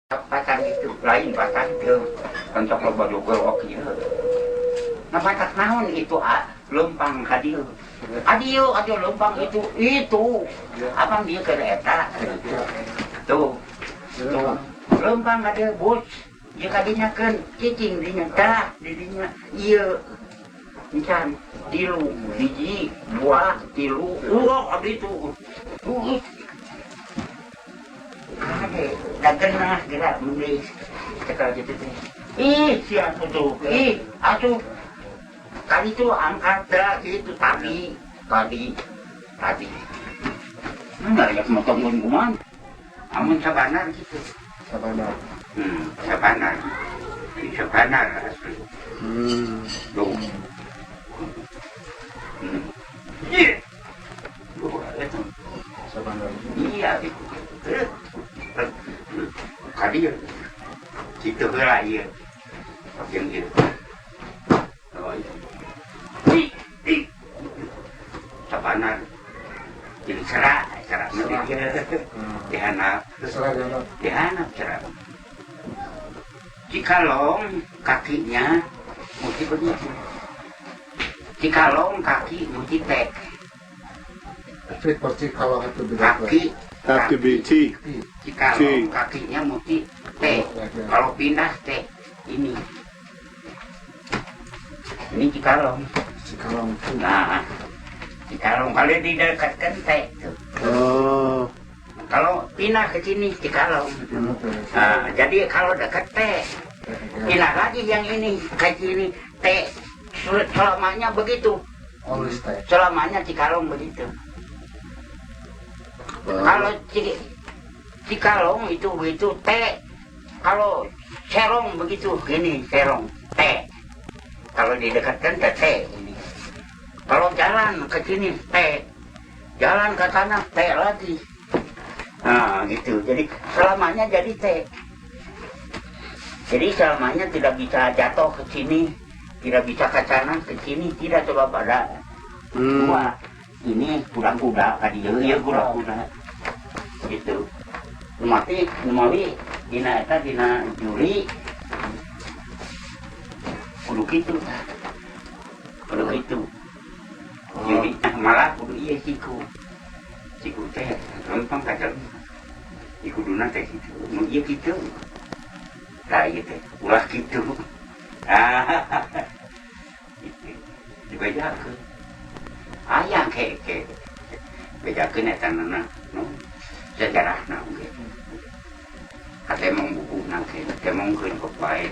Pacan itu lain pacan teu untuk loba jogor kieu. Nah, matak naon itu, ah, lempang ka dieu. Adieu, adieu lempang itu itu. Abang dia ke eta. Tuh. Tuh. Lempang ka dieu, bos. Ieu ka dinya keun cicing dinya tah di dinya. Ieu encan tilu, hiji, dua, tilu, ulah abdi itu. Tuh. Kade, da genah gerak mending cekal gitu teh. Ih, siapa tuh? Ih, atuh. Kali itu angkat dah itu tadi, tadi, tadi. Mana ya motong kumaha? Amun sabanar gitu. Sabanar. Sabanar. Ini sabanar asli. Tuh. Iya. Tuh, itu. Sabanar. Iya, itu. Kadi kitu heula ieu. Jeung ieu. Oh, iya. Ih, ih. Sabanar. Jeung serak, serak mah di dieu. Di handap, Terserah dia. Di handap serak. Cikalong kakinya mesti begitu. Cikalong kaki mesti tek. Feet for Cikalong have to be that way. Kaki Have to be T. Cikalong T. Kakinya mesti T. Kalau pindah T ini. Ini Cikalong. Cikalong. Nah, Cikalong kalau didekatkan T tuh. Oh. Kalau pindah ke sini Cikalong. Nah, jadi kalau dekat T, pindah lagi yang ini ke sini T. Selamanya begitu. Always T. Selamanya Cikalong begitu. Kalau Cikalong itu begitu T. Kalau serong begitu gini serong T. Kalau didekatkan T, T ini. Kalau jalan ke sini T. Jalan ke sana T lagi. Nah, gitu. Jadi selamanya jadi T. Jadi selamanya tidak bisa jatuh ke sini, tidak bisa ke sana, ke sini, tidak, coba pada dua. Ini kuda-kuda tadi, ya kuda-kuda. Gitu. Mati, mawi dina eta dina juri kudu kitu tah. Kudu kitu. Juri ah, malah kudu ieu siku. Siku teh lempang ka jelema. Di kuduna teh kitu. Nu ieu kitu. Tah, ieu teh ulah kitu. Ah. Gitu. Dibejakeun. Aya ke ke. Bejakeun eta nana nu sejarahna oge. Katemong bukuna ke, temongkeun kok bae.